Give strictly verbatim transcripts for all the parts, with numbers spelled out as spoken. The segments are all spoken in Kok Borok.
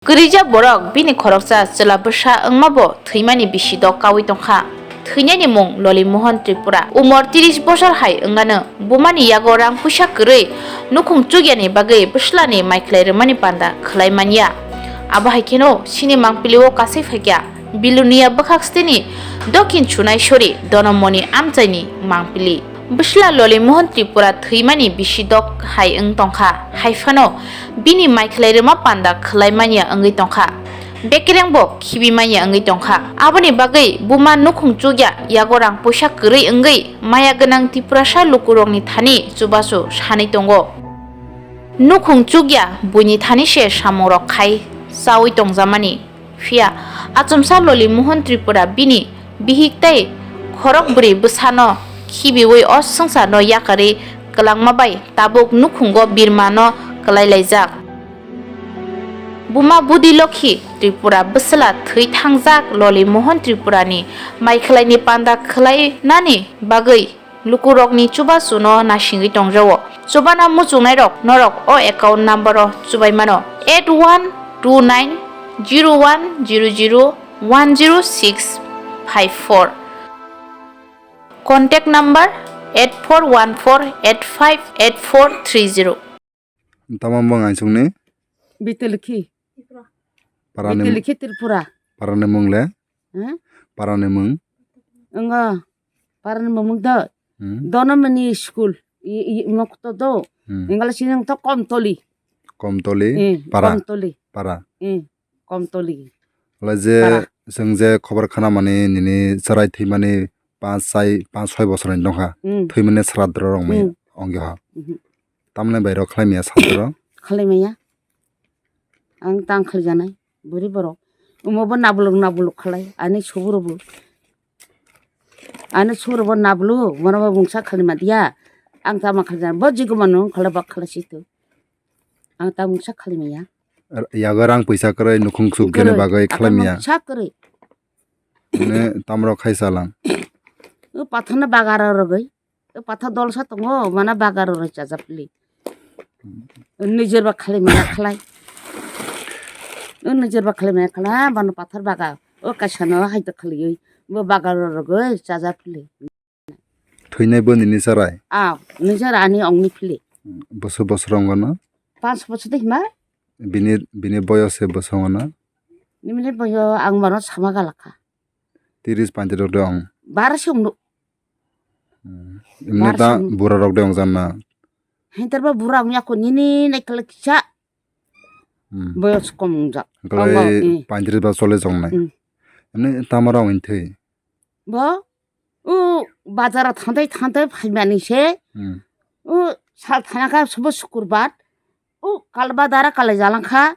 Kwrwijak borok bini khoroksa chwla bwsa wngmabo thwimani bisi dok kaui tongkha. Thwinani mung Loli Mohan Tripura. Umor tris bosor hai wngano. Bumani yago rang puisa kwrwi nukhung chukyani bagwi bwslani maikhlai rwmani panda khwlai manya. Abo hai kheno chini mangpili o kasai phaikya Bilonia bwkhak steni Dokhin Sunaisori Donomoni amchaini mangpili. Bwsla Loli Mohan Tripura thwimani bisi dok hai wng tongkha, hai phano bini maikhlai rwma panda khwlai manya wngwi tongkha. Bekereng bo khibi manya wngwi tongkha. Aboni bagwi buma nukhung chukya, yago rang puisa kwrwi wngwi maya gwnang Tiprasa lukurokni thani chubachu sanwi tongo. Nukhung chukya buini thani se samungrok khai chaui tongjamani. Phiya achomsa Loli Mohan Tripura bini bihik tei khorok bwrwi bwsano khibiui o swngcharno yakarwi kwlangma bai tabuk nukhungo birmano kwlai laijak. Buma Budi Lokhi Tripura bwsla thwi thangjak Loli Mohan Tripurani maikhlaini panda khwlainani bagwi lukurokni chubachuno naisingwi tongjao. Chubana muchungnairok norok o account number o chubai mano, eight one two nine zero one zero zero one zero six five four. Contact number eight four one four eight five eight four three zero. Tamo bwng aisukni? Bitelkhi. Parani Bitelkhi Tripura. Parani mung le? Hmm? Parani mung? Engo. Parani mung do. Hmm. Donomoni school. I, i, mokto do. Hmm. Enggala sinang to Komtoli. Komtoli. Eh, para. Komtoli. Para. Eh. Komtoli. Wala je Para. Chwng je khobor khna mani nini chwrai thwimani panch sai, panch soi bosor ni nokha. Mm. Thwimani sradro rok mai Mm. Ongya ha. Mhm. Tamni bai rok khlai maya sradro? Khlai maya. Ang tang khlai janai. Buri borok. Umo bo nabuluk nabuluk khlai. Ani suburo bo. Ani suburo bo nabuluk. Bono bo mungsa khlai ma dia. Ang tama khlai janai. Bo jigumano khlai bak khlai situ. Ang ta mungsa khlai maya. Yago rang puisa kwrwi nukhung suk gene Kwrwi. Bagwi Ata khlai maya. Mungsa kwrwi. Mane tamrok khai salang. O pathana bagaro rogwi. O patha dolsa tongo, mana bagaro roi chajak pili. Nijor ba khlai maya khlai. O nijor ba khlai maya khlai, bano pathar baga. O kaisa no hai to khlaiwi. Bo bagaro rogwi chajak pili. Thwinai bo nini chwrai? Ah, nijor ani ongni phili. Bwswk bosor wngo no? Panch bosor de hima? Bini, bini boyos se bwswk wngo no? Nimini boyo ang bono sama galakha. Tiris panti rok de ong? Bara se ongno. Hmm. Emne Bara ta se ongno. Bura rok de ong janna? Hintar ba bura ong yako nini nai kala kisa. Hmm. Boyos kom wngjak. Kalai Tongo, eh. Panti ba chole jong nai. Hmm. Emne tamara ong thwi? Bo? O bazaro thantai thantai phaimani se. Hmm. O sal thanaka sobo sukurbar. O kalba dara kalai jalangkha.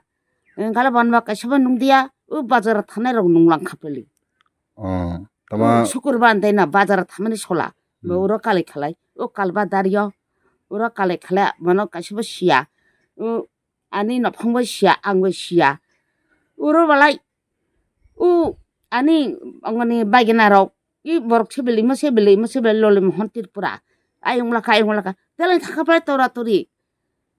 Engkala banba kaisaba nungdia. O bazaro thanai rok nunglangkha peli. Oh, tama O sukurbar antai na bazaro thamani sola. Hmm. Bo oro kalai khalai. O kalba dario. Oro kalai khalai mano kaisaba siya. O ani nophangbo siya, angbo siya. Oro balai. O ani ongoni bagina rok, i borok se belai mo se belai mo se belai Loli Mohon Tripura. Ayung laka, ayung laka. Teleng thaka pore tora tori.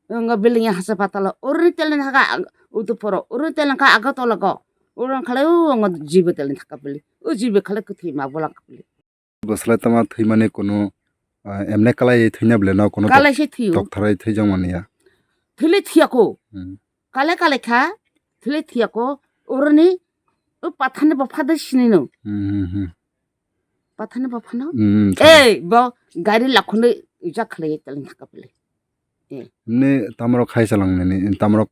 Ngo belai ya hasa patalo. Oroni teleng thaka ag-, utu poro. Oroni teleng ka Agartala go. Oroni khalai o ngo jibe teleng thaka pili. O jibe khalai kuthi ma bola ka pili. Bwslai tama thwimani kunu, ah, emne kalai thwina bwle no kunu Kalai se thwiyo. Tokthar thwijak mani ya. Thwile thwiyako. Hmm. Kalai kalai kha, thwile thwiyako. Oroni o pathani bopha de sinino. Hmm, hmm, hmm. Pathani bopha no? Hmm, hmm, Ei, bo gari lakhunde ujak khalai teleng thaka pili. Eh. Ni tamrok khai salang nini, tamrok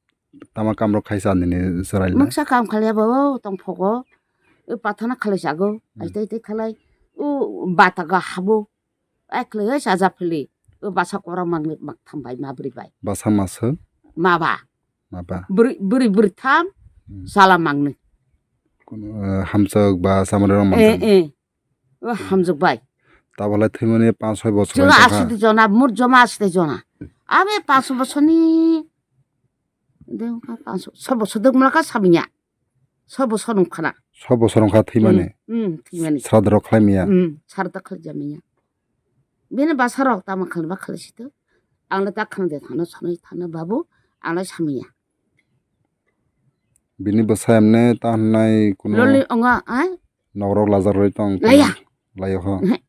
tama kamrok khai sa nini chwrai le. Moksa kam khalya bo tong phogo. E pathana khalai sago. Hmm. Ai tei tei khalai. U bata ga habo. Ai khlai ai saja phili. U basa kora mang mak tham bai ma bri bai. Basa masa? Ma ba. Ma ba. Bri bri bri tham. Hmm. Sala mang ni. Kono, eh, hamsok ba samare rong mang Eh, tham. Eh. O hamjwk bai. Tabole thwimani panch soi bochor Chwng bai tongkha. Aswk de jona, mur joma aswk de jona. Abe panch bochorni, de wngkha panch, soi bochor de wngkha samiya. Soi bochor wngkha na. Soi bochor wngkha thwimani. Hmm, hmm, thwimani. Sradro khlaimiya. Hmm, sradro khlaijamiya. Bini bwsarok tamo khlaiba khlaisito. Ang le ta khna de thano, sonoi thano, babu, ang le samiya. Bini bwsa emne ta hwnai kuno Loli ongo, ai? Nokrok lajar rwi tong. Laya. Laya ho. Ehe.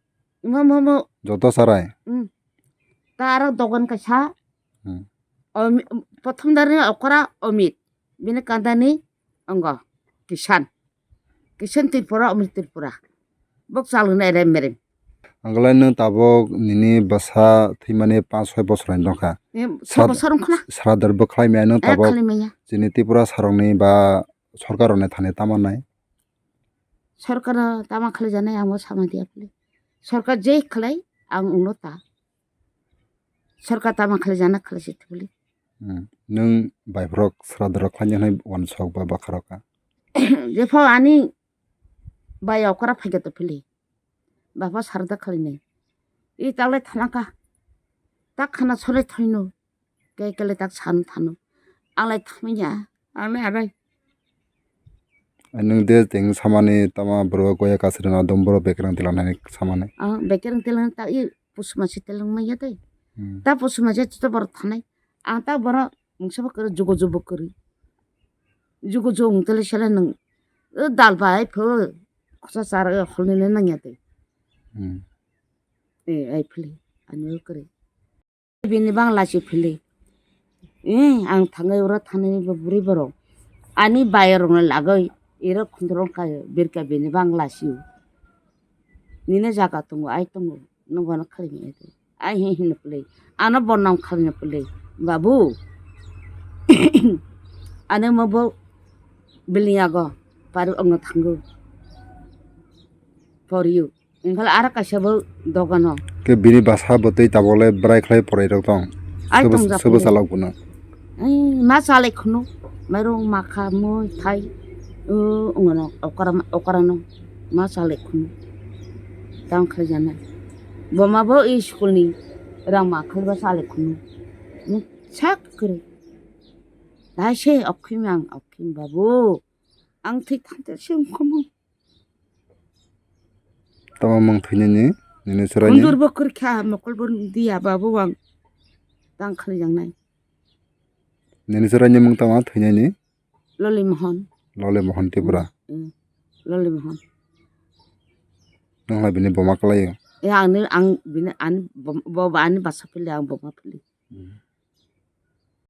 Imo, mo, mo. Joto sarai. Hmm. Ta aro dogan kaisa. Hmm. Omi-, prothom darni okora Omit. Bini kandani ongo Kisan. Kisan Tripura, Omit Tripura. Bok chalwkna erem merem. Angkle nwng tabok nini bwsa thwimani panch soi bosor hai nokha. Eh, soi bosor wngkhana? Sradar bwkhlai maya nwng tabok. Eh, khlai maya. Chini Tripura sarokni ba sorkar rokni thani tama nai. Sorkar tama khlai janai ang bo sama dia phili. Sorkar je khlai ang uno ta. Sorkar tama khlai jana khlai se thubuli. Hmm. Nwng baiphorok sradar rok khlai nai wansok ba bakharok ka? Jepho ani bai okora phaikha to phili. Bapha sarda khlai nai. I taklai thanaka. Tak khana sore thaino. Ke kele tak san thano. Anglai thamanya. Anglai arai. Nwng de teng samani tama bro goya kasri na dom bro bekerang tilang nai samani. Ah, bekerang tilang ta i pusuma si tilang maya dai. Hmm. Ta pusuma je to bor thanai. Ang ta bor mungsa ba kere jugo jugo kere. Jugo jugo tele sele nang. Eh, dal bai pho. Khosa sar, eh, holni le nang ya dai. Hmm. Eh, ai phili. Ani kere. Bini bangla si phili. Eh, ang thangai ura thanai bo buri borok. Ani bayar rong lagoi. Ira khundrong ka birka bini bangla si. Nini jaga tongo, ai tongo. Nung bono kharing ai. Ai hi hin phili. Ano bonam kharing phili. Babu. Ano mo bo building ago. Paru ongo thango. For you. Engkhala aro kaisa bo dogano. Ke bini basa bo tei tabole bwrai khlai porai rok tong. Ai sebo, tongjak sebo kunu. Chalok kuno. Ai ma chalai kunu. Mairung makha mui thai. O ngono okara, okarano ma chalai kunu. Tang khlai jana. Boma bo i school ni rang ma khlai ba chalai kunu. Ni sak kre. Dai se okhim ang okhim babu. Ang thik thante se ungkhamu. Tama mung thwinani, nini chwraini? Hundur bo kwrwikha, mokol bo diya ba bo ang tang khali jangnai. Nini chwraini mung tama thwinani? Loli Mohon. Loli Mohon Tripura. Mm, mm. Loli Mohon. Nang lai bini boma kwlaio? Ya, ang ni, ang bini, ani bom-, bo, bo ani basa phili, ang boma phili. Mm.